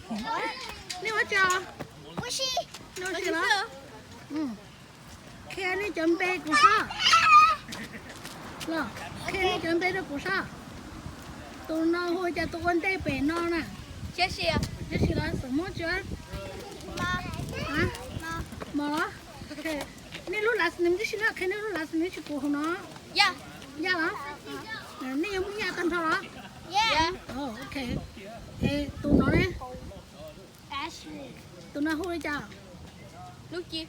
Nej ua tsi? Nej ua tsi los? Qhia nej cov npe kuv saib. Los, qhia nej cov npe rau kuv saib. Tus no hu cas tus ua ntej pem no na? Tsis los xeem Hmoob tsi? Mos los? Nej lub last name tib si na, qhia nej lub last name tsis kuv hauv no. Yaj los? Nej yog Hmoob Yaj tag nrho los? Ok. Tus no ne? Tus no hu li cas? Lub ci.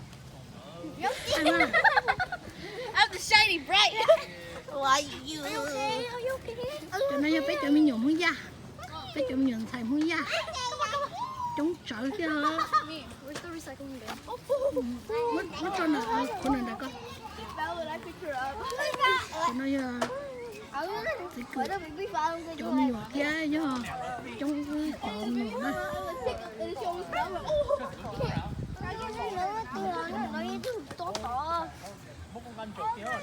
Cov no yog peb cov me nyuam Hmoob Yaj, peb cov me nyuam ntxhais Hmoob Yaj. Coob tsawv thiab. Muab tso nram, qhuav nram ko. Cov no yog txiv kwm cov me nyuam thiab yog coob wb cov me nyuam na. Mas cov tub thiab,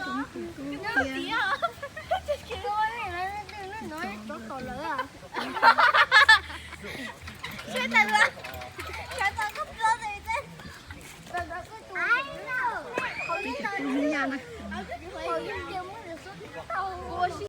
coob tus tub thiab.